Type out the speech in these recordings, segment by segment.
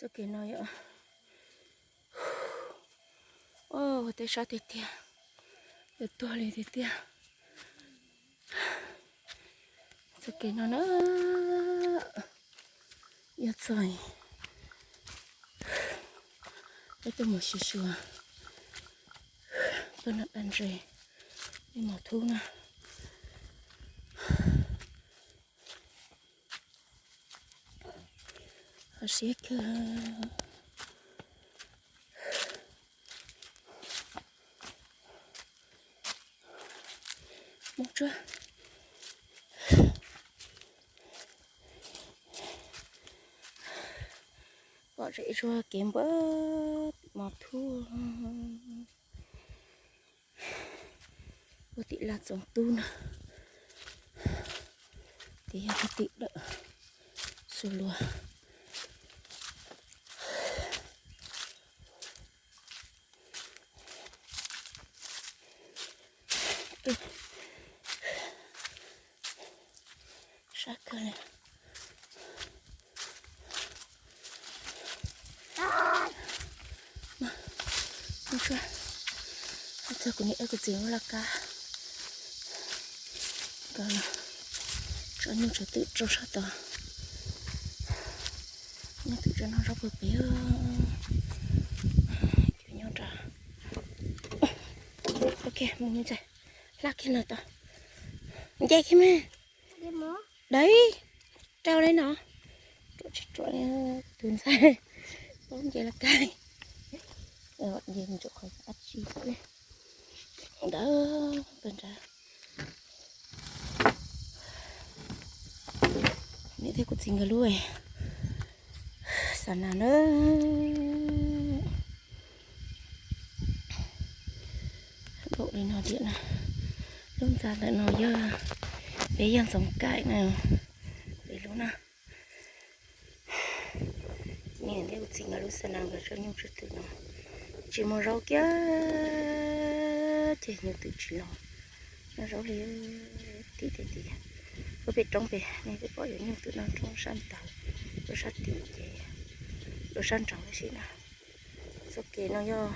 Txoj kev no yog, ua tej sab tiag tiag, tuag tuag li tiag tiag. Txoj kev no na, yog txog peb tuaj mus xyuas xyuas tuaj nram dab ntses, ib mos thub na. Ho siab kawg. Mus tsuag. Pom zem zuag kev npawg mos thub. Ua tim laj txoov tub na, tim yog tim dawm xu luag. Sab kawg li. Txog kuv niam kuv txiv laj kab, tso nyuj tso twm rau sab tod. Nyuj twm tso no zaub pw pem. Cov nyuj rau. Ok, mus ntxawm, hla kiag no tod. Nce kiag mas. Dawb, rau li no. Ruam tsis ruam li tus ntxhais, paub nce laj kab. Nce mus rau qhov dab tsi ne. Ntawd pem nrad. Niam thiab kuv txiv nkawd lub xab nas na. Npaum li no tiag na. Lub ntxa ntawm no yog peb yog ntxoov kaim na, peb lub na. Niam thiab kuv txiv nkawd lub xab nas nkawd tso nyuj tso twm no, tsis muaj zaub kiag, ces nyuj twm tsis los noj zaub li. Tim tim tim, pem roob pem nej twb pom yuav nyuj twm noj roob sab ntawd, rau sab tim ces rau sab nraud tab sis na. Txoj kev no yog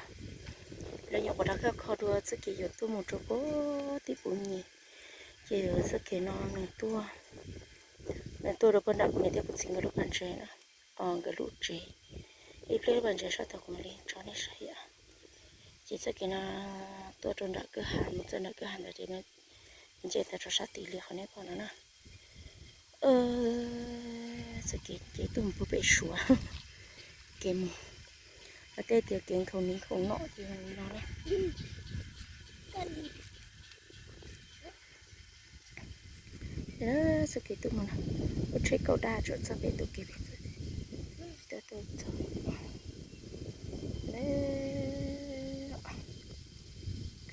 lawv nyuam qhuav rov qab kho dua txoj kev yuav tuaj mus rau puag tim Pub Nyim, ces txoj kev no nws tuaj, nws tuaj rau puag nram kuv niam thiab kuv txiv nkawd lub pas ntses na, nkawd lub tsev. Ib pliag lub pas ntses sab tod kuv mam li tso nej saib yom. Ces txoj kev no tuaj rau nram kwj ha, mus txog nram kwj ha ntawd ces nws nce tawm rau sab tid li qhov nej pom no na. Txoj kev ces tuaj mus puag pem Suav kev mus, tej tias kev nkhaus niv nkhaus nom ces no na. Txoj kev tuaj mus no, lub tsheb kaum daj tsuas txog pem tus kev pem txog.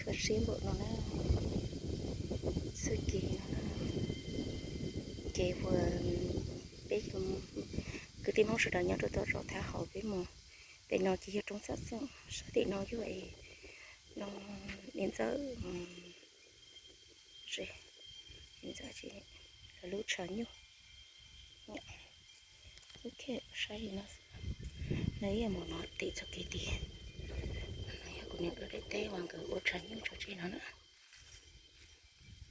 Kho siab npaum no na. Txoj kev no na, kev uas peb kwv tij Hmoob sawv daws nyob rau tom zos Thab Hauv peb mus. Pem no ces yog roob Xab Xeem, sab tim no yog no, niam ntxawm, niam ntxawm lawv lub tshav nyuj. Ok, saib li no, lawv ib yam mus no tim txoj kev tid. No yog kuv niam nkawd daim teb uas nkawd ua tshav nyuj tso tseg no na.